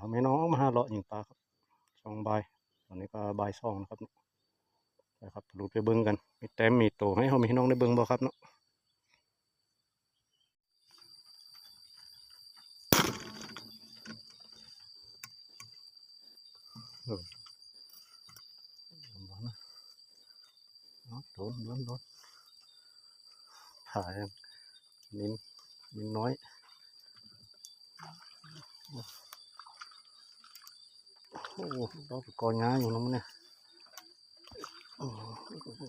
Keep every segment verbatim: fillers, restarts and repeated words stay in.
พาแม่น้องมาหาเลาะยิงปลาครับ ช่วงบ่าย ตอนนี้ก็บ่ายสองนะครับเนาะ ไปครับ ลุยไปเบิ่งกัน มีแต้มมีโตให้พ่อแม่พี่น้องได้เบิ่งบ่ครับเนาะ เออ โดน โดน โดน ถ่ายนิน นินน้อย โอ้โห ดอกกอหญ้าอยู่นะมันเนี่ย โอ้โห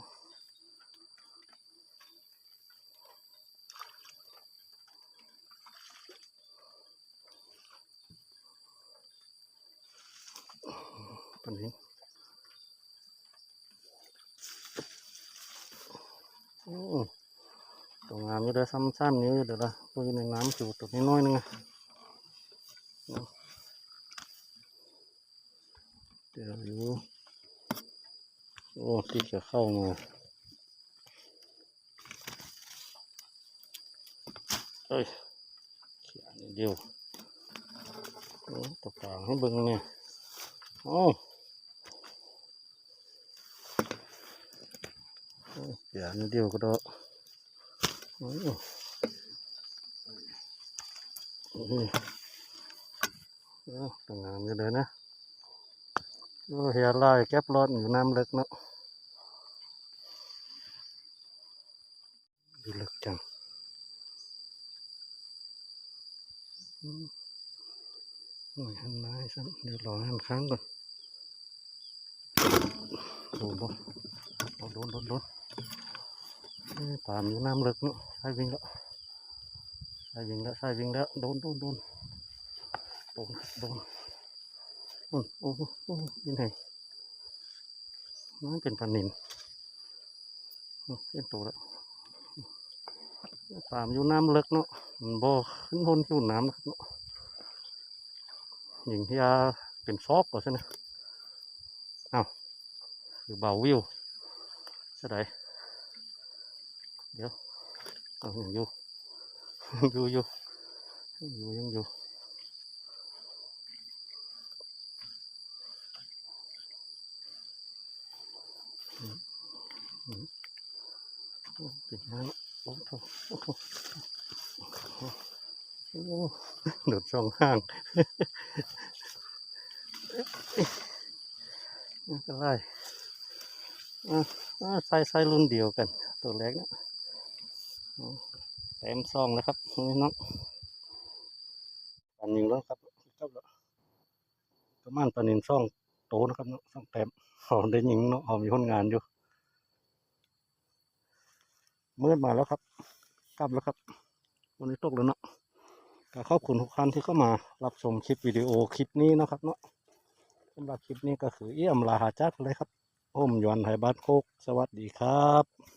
ปานนี้ โอ้ ตัวงามอยู่เด้อ ซ้ำๆ นี้อยู่เด้อละ ตัวอยู่ในน้ำอยู่ตัวน้อยๆ นึงอะ เดี๋ยวอยู่ โอ้ ที่จะเข้ามา เอ้ย เขียนเดียว โอ้ ตัวกลางให้เบิ่งเนี่ย โอ้ โอ้ เขียนเดียวก็ได้ โอ้ โอ้ โอ้ ตัวงามอยู่เลยนะ โอ้ เฮียลายเก็บรอดอยู่น้ำลึกเนาะ อยู่ลึกจัง อืม โอ้ย หันมาให้ซ้ำ เดี๋ยวรอหันข้างก่อน โดนบ่ โอ้ โดน โดน โดน เอ้ย ปลามันอยู่น้ำลึกเนาะ ใส่วิ่งแล้ว ใส่วิ่งแล้ว ใส่วิ่งแล้ว โดน โดน โดน โดน โดน โอ้โห โอ้โห นี่ไง มันเป็นปลานิล โอ้ เป็นตัวแล้ว ปลามันอยู่น้ำลึกเนาะ มันบ่ขึ้นพ้นผิวน้ำนะครับเนาะ ยิงยาเป็นซอกกว่าซะนะ อ้าว คือเบาวิว เสียดาย เดี๋ยว เอา ยังอยู่ ยังอยู่ อยู่ ยังอยู่ ยังอยู่ อืม อืม โอ้ ติดน้ำ โอ้โห โอ้โห โอ้โห โดดช่องห้าง นี่ก็ไล่ อ่า อ่า ไซส์ ไซส์รุ่นเดียวกัน ตัวแรกเนี่ย อืม แต้มสองแล้วครับ นี่น้อง ปลานิลแล้วครับ ครับแล้ว ประมาณปลานิลสองโตนะครับเนาะ สองแต้ม หอมได้ยิงเนาะ หอมมีผลงานอยู่ มืดมาแล้วครับ กลับแล้วครับ วันนี้ตกแล้วเนาะ ก็ขอบคุณทุกท่านที่เข้ามารับชมคลิปวิดีโอคลิปนี้นะครับเนาะ สำหรับคลิปนี้ก็คือเอี้ยมลาหาจักเลยครับ ผมยวนไทยบ้านโคก สวัสดีครับ